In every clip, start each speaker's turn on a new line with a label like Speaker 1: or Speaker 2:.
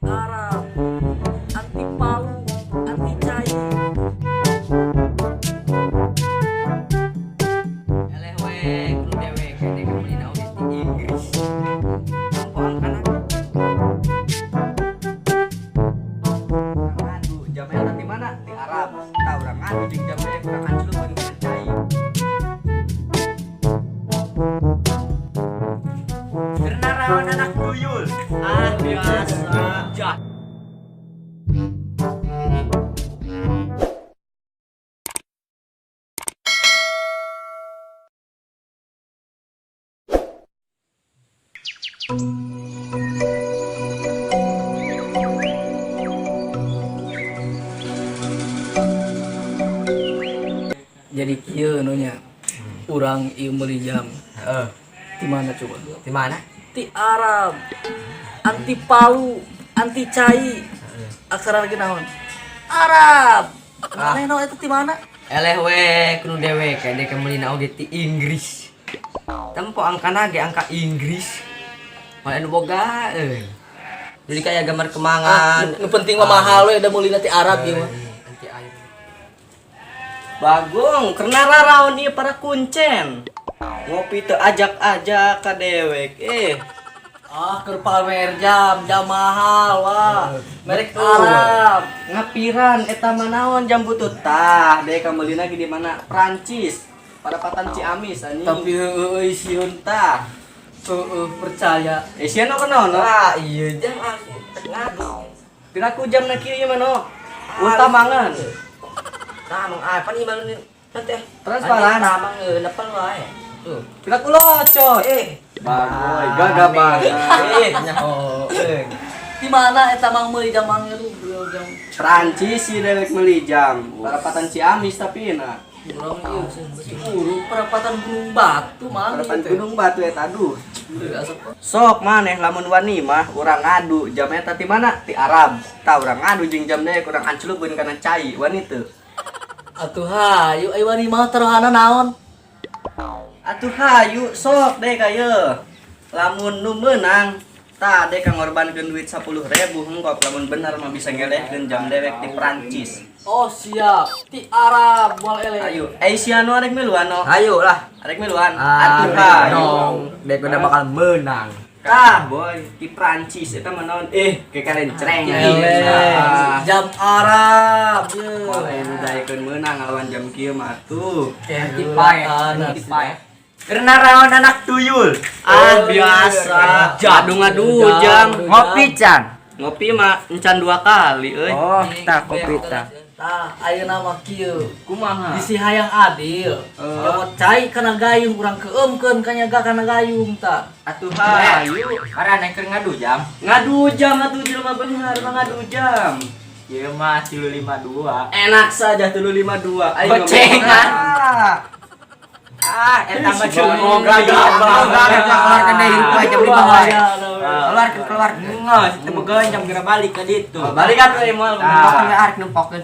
Speaker 1: Arab, anti palu, anti cai.
Speaker 2: Eleh we, kudu dewek dek meuli oge ti Inggris. Tempo angkana.
Speaker 3: Ngadu jam eta di mana? Di Arab. Tah, urang ngadu jeung jam dewek, urang anclukeun kana cai.
Speaker 2: Karena rawan anak tuyul.
Speaker 3: Ah, biasa.
Speaker 2: Jah.
Speaker 1: Jadi kieu nu nya. Urang ieu meuli jam.
Speaker 2: Heeh.
Speaker 1: Di mana coba?
Speaker 2: Di mana?
Speaker 1: Ti Arab. Anti palu, anti cai. Aksara lagi naon? Arab.
Speaker 2: Ah.
Speaker 1: Maneh naon eta ti mana?
Speaker 2: Eleh we, kudu dewek dek meuli oge ti Inggris. Tempo angkana ge angka Inggris. Malah anu boga euy. Jadi kayak gambar kemangan.
Speaker 1: Ah, nu penting mah mahal we da meulina ti Arab ieu mah.
Speaker 2: Anti air.
Speaker 3: Bagong, karena raraon ieu para kuncen. Ngopi teu ajak-ajak ka dewek. Eh,
Speaker 1: Ah, keur pamer jam, jam mahal wah. Merek Arab.
Speaker 3: Ngapiran eta mah naon jam butut tah, dek kameulina ge di mana? Prancis. Parapatan Ciamis anjing.
Speaker 1: Tapi heueuh euy sieun.
Speaker 3: Tah.
Speaker 1: Heueuh percaya.
Speaker 3: Eh, sieun kunaon no?
Speaker 2: Ah, iya jam aku ngadu.
Speaker 3: Piraku jamna kieu ieu mah no? Utamangan.
Speaker 2: Tah mang ah, pan ieu mah nanti.
Speaker 3: Transparan.
Speaker 2: Tamang nepel wae. Tuh.
Speaker 3: Piraku locot.
Speaker 2: Eh,
Speaker 3: Bagoy, gagah banget.
Speaker 2: Eh, nyaho. Eh.
Speaker 1: Di mana eta mang meuli jam mang itu jam
Speaker 3: Prancis sih dewek meuli jam. Parapatan Ciamis tapi na.
Speaker 1: urang ieu urung perapatan Gunung Batu mang.
Speaker 3: Parapatan Gunung Batu eta aduh.
Speaker 1: Heueuh, asup.
Speaker 3: Sok maneh lamun wani mah urang ngadu jam eta ti mana? Ti Arab. Tah, urang ngadu jeung jam dewek, urang anclukeun kana cai, wani teu?
Speaker 1: Atuh hayu ayo wani mah taruhana naon?
Speaker 3: Atuh hayu sok deh kaye. Lamun nu meunang tah dek ngorbankeun duit 10.000 hengkok, lamun bener mah bisa ngelehkeun jam dewek di Prancis.
Speaker 1: Oh siap, ti Arab moal eleh.
Speaker 3: Ayo, eh sia nu arek miluan no.
Speaker 2: Ayo lah.
Speaker 3: Arek miluan.
Speaker 2: Ah,
Speaker 3: Atuh hayu.
Speaker 2: dong. Dek udah bakal menang.
Speaker 3: Tah, boy, di Prancis eta mah naon? Eh, ke karen cereng.
Speaker 1: Eleh.
Speaker 3: Ah.
Speaker 1: Jam Arab ye.
Speaker 3: Moal aya nu daekeun meunang ngalawan jam kieu mah tuh.
Speaker 2: Anti pae,
Speaker 1: Anak.
Speaker 2: anti pae. Karena rawan anak tuyul.
Speaker 3: Ah, biasa. Ngadu-ngadu jam.
Speaker 2: Ngopi can.
Speaker 3: Ngopi mah encan dua kali euy.
Speaker 2: Oh, tak kopi tah.
Speaker 1: Tah, ayeuna mah kieu.
Speaker 3: Kumaha?
Speaker 1: Bisi hayang adil. Nyokot cai kana gayung urang keumkeun kanyaga kana gayung tah.
Speaker 3: Atuh hayu.
Speaker 2: Karena keur ngadu jam.
Speaker 3: Ngadu jam atuh jelema bener mah ngadu jam.
Speaker 2: Ieu mah 352.
Speaker 3: Enak saja 352. Ayo
Speaker 2: Gocengan. Ah, eta mah
Speaker 3: Cuma
Speaker 2: gagah banget. Keluarkan dari rumah jam 5 wae.
Speaker 3: Keluar
Speaker 2: Keluar keluar. Nges, teu boga jam geura balik ka ditu.
Speaker 3: Balik atuh euy moal.
Speaker 2: Nempokeun we arek nempokeun.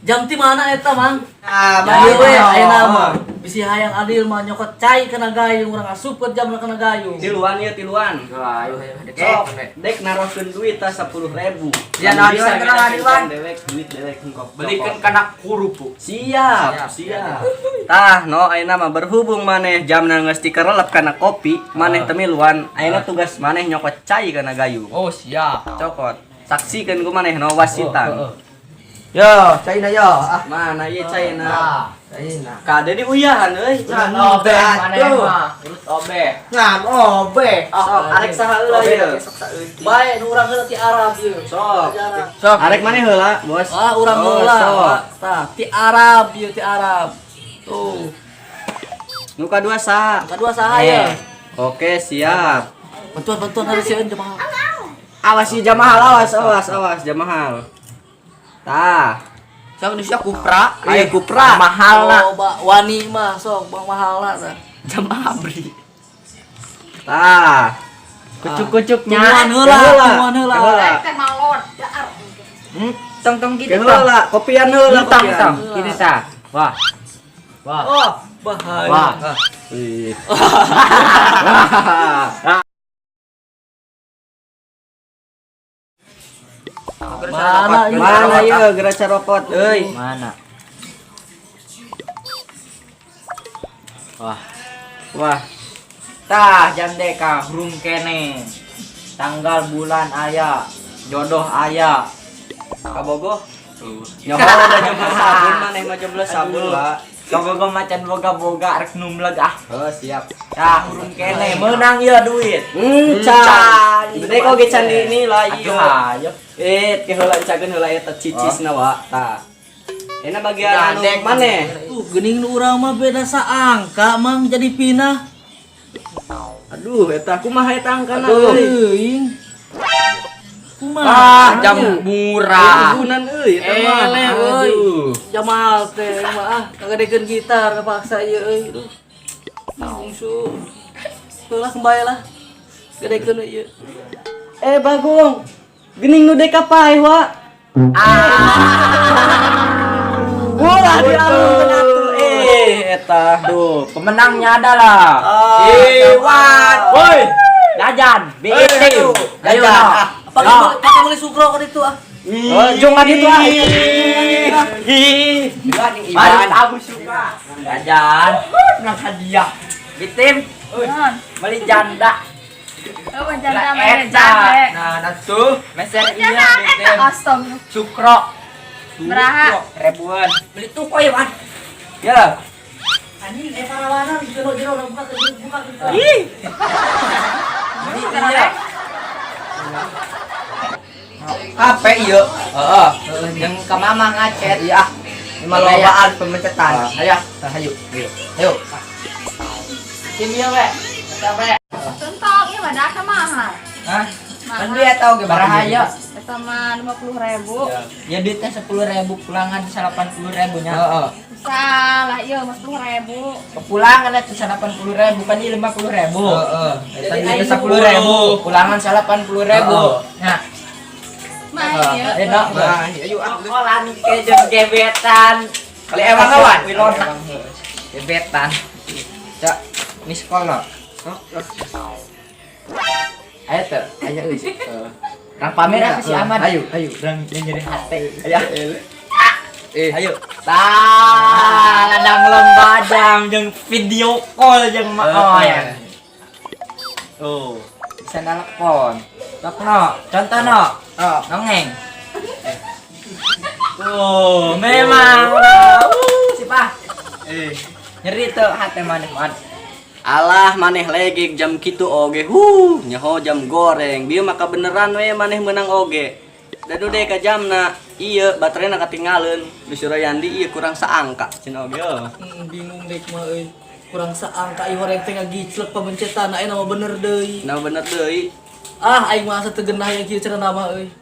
Speaker 1: Jam ti mana eta mang?
Speaker 2: Ah,
Speaker 1: Jadi we ayeuna mah bisi hayang adil mah nyokot cai kana gayung urang asupkeun jamna kana gayung.
Speaker 3: Tiluan ieu tiluan.
Speaker 2: Ayo ayo
Speaker 3: Sok, dek narohkeun duit tah 10.000.
Speaker 2: Ya, naon
Speaker 3: Bisa
Speaker 2: diwan, naon diwan.
Speaker 3: Dewek duit dewek hengkok.
Speaker 2: Belikeun kana kurupu.
Speaker 3: Siap, siap. Tah, no ayeuna mah berhubung maneh jamna geus dikerelep kana kopi, maneh teu miluan, ayeuna tugas maneh nyokot cai kana gayung.
Speaker 2: Oh, siap.
Speaker 3: Cokot. Saksikeun ku maneh no wasitan.
Speaker 2: Yo, caina yo. Ah,
Speaker 3: Mana ieu caina?
Speaker 2: Caina.
Speaker 3: Kade di uyahan euy.
Speaker 2: Ngan obeh maneh mah. Urut obeh. Ngan obeh.
Speaker 3: Sok, arek saha heula ieu?
Speaker 1: Bae nu urang heula ti Arab ieu.
Speaker 3: Sok.
Speaker 2: Sok.
Speaker 3: Arek maneh heula, Bos.
Speaker 1: Ah, urang
Speaker 3: Oh,
Speaker 1: heula.
Speaker 3: sok.
Speaker 1: Tah, ti Arab ieu ti Arab. Tuh,
Speaker 3: Nu kadua saha?
Speaker 1: kadua saha ya?
Speaker 3: Oke, siap.
Speaker 1: Bantuan bantuan harus sieun jemaah.
Speaker 3: Awas si jamahal, awas, awas, awas jamahal. Tah,
Speaker 2: Sok di kupra.
Speaker 3: Ayo, kupra.
Speaker 2: Mahal lah.
Speaker 1: Oh, ba, wani mah sok bang mahal lah tah.
Speaker 2: Jam abri.
Speaker 3: Tah. Kucuk-kucuknya.
Speaker 1: Tungguan heula, tungguan heula.
Speaker 2: Tong tong gitu.
Speaker 3: Heula, kopian heula,
Speaker 2: Tong
Speaker 3: kopian.
Speaker 2: tong. Gini tah. Wah. Wah.
Speaker 1: Oh, bahaya.
Speaker 2: Wah.
Speaker 3: Wih.
Speaker 1: Mana ieu?
Speaker 3: Mana ieu geura carokot euy?
Speaker 2: Mana? Wah,
Speaker 3: Wah,
Speaker 2: tah jam deka hurung kene. Tanggal bulan aya, jodoh aya.
Speaker 3: Kabogoh. Nyaho da jomblo sabun maneh mah jomblo sabun, Pak.
Speaker 2: Kabogoh macan boga-boga rek numleg ah.
Speaker 3: Oh, siap.
Speaker 2: Tah hurung kene menang ieu duit.
Speaker 3: Encan. Gede kok ge candi ini lah
Speaker 2: Aduh,
Speaker 3: ieu.
Speaker 2: ayo.
Speaker 3: Eh, ke heula encakeun heula eta cicisna wa. Tah. Enak bagian anu
Speaker 2: Gandeng.
Speaker 3: maneh.
Speaker 1: Geuning nu urang mah beda saangka mang jadi pinah.
Speaker 3: Aduh, eta kumaha eta angkana
Speaker 2: Aduh.
Speaker 3: euy.
Speaker 1: Teuing. Kumaha?
Speaker 2: Ah, jam murah.
Speaker 3: Gunan euy eta mah.
Speaker 1: Eleh euy.
Speaker 3: Aduh.
Speaker 1: Jamal teh mah ah kagadekeun gitar kepaksa ieu euy. Duh. Bungsu. Lah kembali lah. Gadekeun ieu.
Speaker 3: Eh, Bagong. Geuning nu deka paeh wa. Ah. Ulah dialungkeun atuh eh eta.
Speaker 2: Tuh, pemenangnya adalah
Speaker 3: Ah,
Speaker 2: Iwan.
Speaker 3: Woi.
Speaker 2: Jajan, BT.
Speaker 3: Ayo,
Speaker 2: Ayo,
Speaker 3: jajan.
Speaker 2: no.
Speaker 3: Ah,
Speaker 1: Pakai
Speaker 2: No.
Speaker 1: pakai beli sukro kan itu ah.
Speaker 3: Oh, jungan itu ah. Ih.
Speaker 2: Iwan, aku suka. Jajan, menang hadiah. Bitim, beli janda.
Speaker 4: Oh, janda
Speaker 2: Lah,
Speaker 4: mana
Speaker 2: eta.
Speaker 4: janda?
Speaker 2: Nah, nah tuh, meser iya
Speaker 4: Janda eta
Speaker 2: bitim.
Speaker 4: kosong.
Speaker 2: Sukro.
Speaker 4: Beraha?
Speaker 2: Ribuan. Beli tuh Iwan. Ya.
Speaker 1: Anjing eh parawanan di jero-jero udah buka buka buka.
Speaker 2: Ih. Beli iya.
Speaker 3: HP ieu.
Speaker 2: Heeh, yang ke mama ngacet.
Speaker 3: Iya. Lima lobaan pemencetan.
Speaker 2: Ayo, ayo. Ayo. Sini ya, we. Capek.
Speaker 4: Tuntong, ieu mah dah mahal.
Speaker 2: Hah? Kan
Speaker 4: Mahal.
Speaker 2: dia tahu gimana ayo.
Speaker 4: Eta mah 50.000.
Speaker 2: Ya duitnya 10.000, pulangan 80.000 nya.
Speaker 3: Heeh.
Speaker 4: Salah ieu mah 10.000.
Speaker 2: Kepulangan itu 80.000 kan ini 50.000.
Speaker 3: Heeh.
Speaker 2: Jadi aing 10.000, pulangan 80.000. Nah,
Speaker 4: Mah ieu.
Speaker 2: eh no.
Speaker 3: Nah, ayo ah.
Speaker 2: Kolan ke jeung gebetan.
Speaker 3: Kali ewang kawan.
Speaker 2: Wilona. Gebetan. Cak, ini sekolah. Ayo tuh,
Speaker 3: Ayo euy.
Speaker 2: Rang pamer aku si Ahmad.
Speaker 3: Ayo, ayo.
Speaker 2: Rang nyeri hati.
Speaker 3: Ayo. Eh, ayo.
Speaker 2: Tah, ladang lomba jam jeung video call jeung ma oh ya. Tuh, bisa nelpon. Tok no, contoh no.
Speaker 3: Oh.
Speaker 2: Nongeng. Tuh, memang. Siapa?
Speaker 3: Eh.
Speaker 2: Nyeri tuh hati maneh man.
Speaker 3: Alah maneh legek jam kitu oge. Huh, nyaho jam goreng. Bieu maka beneran we maneh menang oge. Da nu deh ka jamna. Ieu bateraina katinggalin. Di Surayandi ieu kurang saangka cenah oge. Euy.
Speaker 1: Bingung dek mah euy. Kurang saangka ieu horeng teh ngagiclek pabencetan aya nama bener deui.
Speaker 3: Nah bener deui.
Speaker 1: Ah aing mah asa teu genah yang kieu cenah nama euy.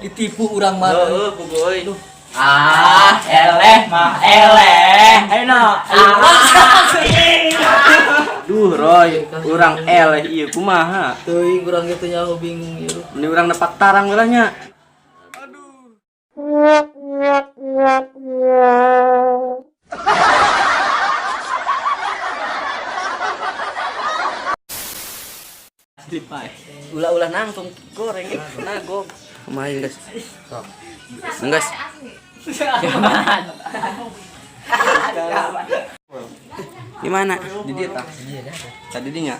Speaker 1: Ditipu urang mah euy.
Speaker 3: Heeh, pugu euy.
Speaker 2: Ah, eleh mah eleh. Ayo no. Ah.
Speaker 3: Duh Roy, urang eleh ieu kumaha?
Speaker 1: Teuing urang kitu nyaho bingung ieu.
Speaker 3: Mending urang nepak tarang we lah nya. Ulah-ulah nangtung goreng eh nagog. Kumaha guys? Sok. Guys. Di mana? Di dia tah. Tadi dia nya.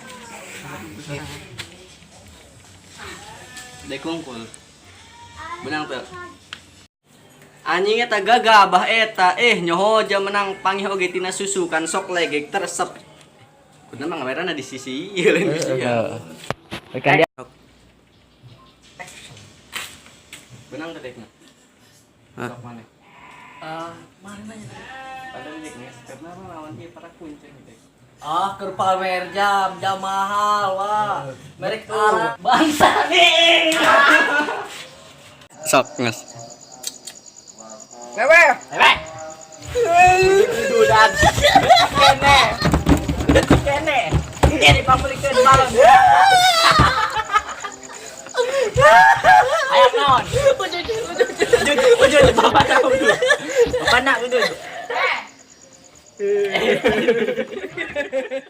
Speaker 3: Dek kungkul. Menang tuh. Anjing eta gagabah eta eh nyoho jam menang panggih oge tina susu kan sok legek teresep. Kudu mah ngamerana di sisi ieu lain di sisi. Benang teh dekna. Sok maneh.
Speaker 1: Ah, mana nya?
Speaker 3: Padahal dekna karena mah lawan ieu para kuncen gitu.
Speaker 1: Ah, keur pamer jam, jam mahal wah. Merek Arab bangsa nih.
Speaker 3: Sok nges.
Speaker 2: Lewe. Lewe. Dudan. Kene. Kene. Kene pamulikeun balon. Ayam naon? Ujung ujung bapak nak ujung. Bapak nak ujung.
Speaker 4: Eh,
Speaker 1: Hehehe.